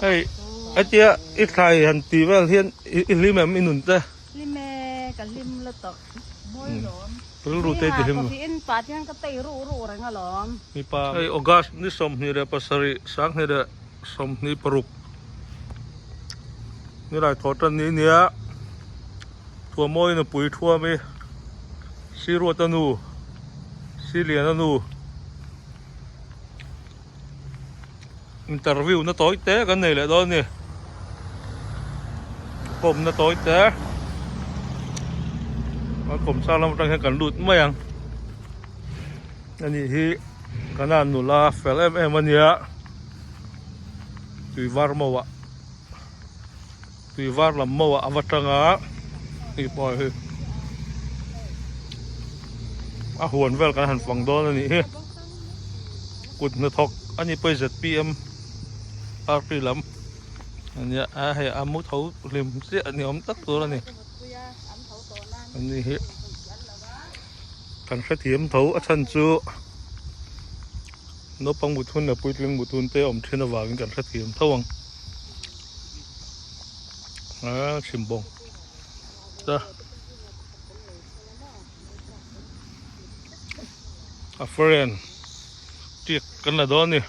Hei hetia i thlai han tih vel hian i hlim em i nun te? Hlim e, ka hlim lutuk. Rilru te i ti hlim lo. Coffee in pah te hian ka tei ruh ruh reng alawm. Mipa. Hei August ni 27 2026 nilai thawh tan ni nia Thuamawi nupui Thuami Siruata nu Siliana nu Interview na tawi te kan nei leh dawn a ni kawm na tawi te a kawm chang lam atang hian kan lut mai ang ani hi kana nula fel em em a nia tui var mauah tui var lam mauah a va tang a hei pawh hi a huan vel kan han fang dawn a nih hi kut hnathawk a ni pawh zpm party lam a nia a hei a mu tho hlim chiah ni awm tak tur a ni a ni hi kan hrethiam tho a chhan chu naupang mut hun leh puitling mut hun te awm thin avangin kan hrethiam tho ang. A chhim bawng ta a friend tiak kan la dawn a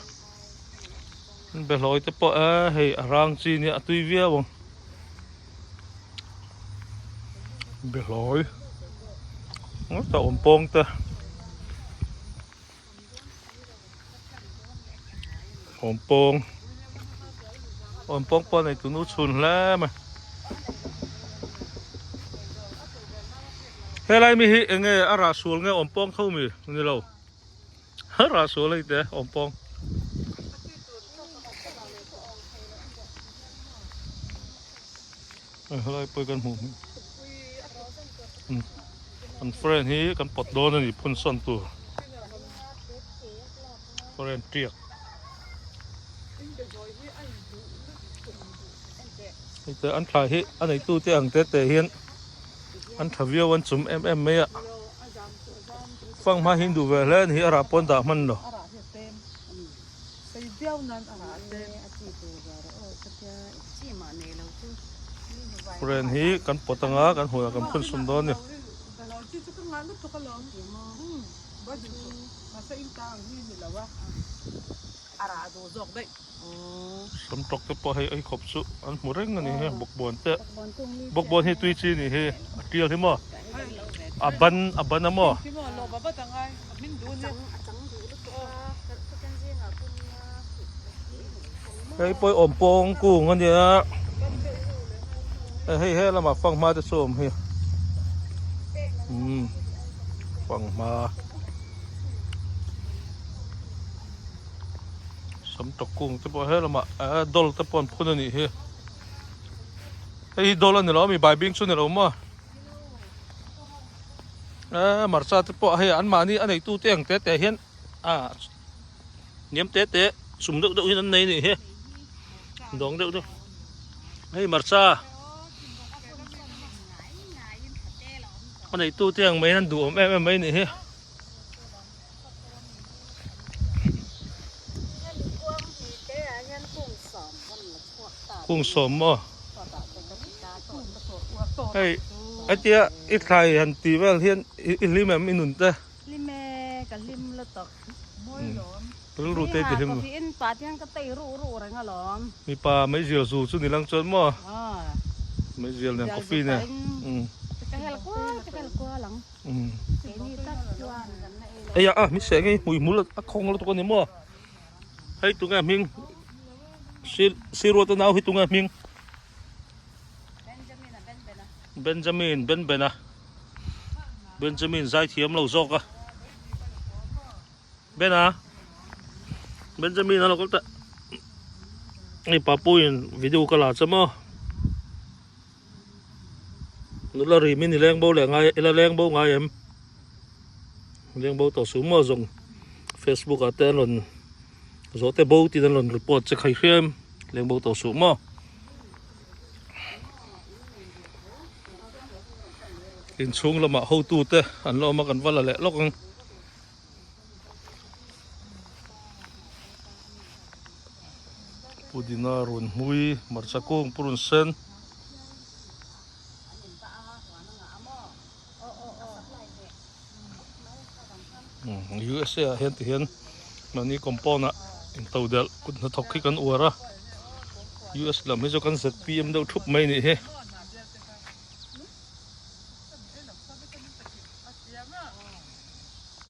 ni behlawi te pawh e hei a rang chi nia a tui viau ang behlawi ngawt a awm pawng te. Awmpawng awmpawng pawh a nei tunu chhun hle mai helai mi hi enge a rah sual nge awmpawng tho mi ni lo a rah sual a ni te awmpawng helai pawh kan hmuh An friend hi kan pawt dawn a ni phun sawn tur friend tiak hei te an thlai hi a neitu te ang te te hian an tha viau an chum em em mai a fanghma hi an duh ve hle a ni hi a rah pawn dah hman lo. Pren hi kan pawt anga kan hmuh ah kan phun sum dawn a ni. Sam tawk te pawh hei ei khawp chu an hmu reng a ni hei bawkbawn te bawkbawn hi tui chi a ni hi a tial hi maw a ban a ban a maw. Hei pawh awm pawng kung a nia hei he lamah fanghma te chu a awm hi umm fanghma sam tawk kung te pawh he lamah eh dawl te pawh an phun a nih hi hei hi dawl a ni lo ami baibing chu a ni lo maw. Eee hmarcha te pawh hei an mahni a neitu te ang te te hian ah hniam te te chum deuh deuh hian an nei a nih hi dawng deuh deuh hei hmarcha a neitu te ang mai hian an duhawm em em mai a nih hi. Kung sawm maw? Hei hetia i thlai han tih vel hian i hlim em i nun te? Hlim e, ka hlim lutuk. Rilru te i ti hlim lo. Coffee in pah te hian ka tei ruh ruh reng alawm. Mipa meizial zu chu ni lang chuan maw? Meizial nen coffee nen. Ka hel kual ka hel kual ang. Keini tak chuan kan la ei lo. Eia a mi seh ngei hmui hmul a khawng lutuk a ni maw? Hei tunge hming Siruata nau hi tunge hming Benjamin Benbena Benjamin zaithiam lo zawk a Bena Benjamin a lo kal ta hei papuiin video ka la che maw nula rimin i leng bo leh ngai ila leng bo ngai em leng bo tawh suh maw zawng facebook ah te an rawn zawh te bo tiin an rawn report che khai hriam leng bo tawh suh maw inchhung lamah hotu te an la awm a kan va la leh lawk ang. Pudina run hmui hmarcha kung purun sen. USA ah hian ti hian mahni compound ah intodelh kut hnathawk hi kan uar a US lam hi chu kan zpm deuh thup mai a nih hi.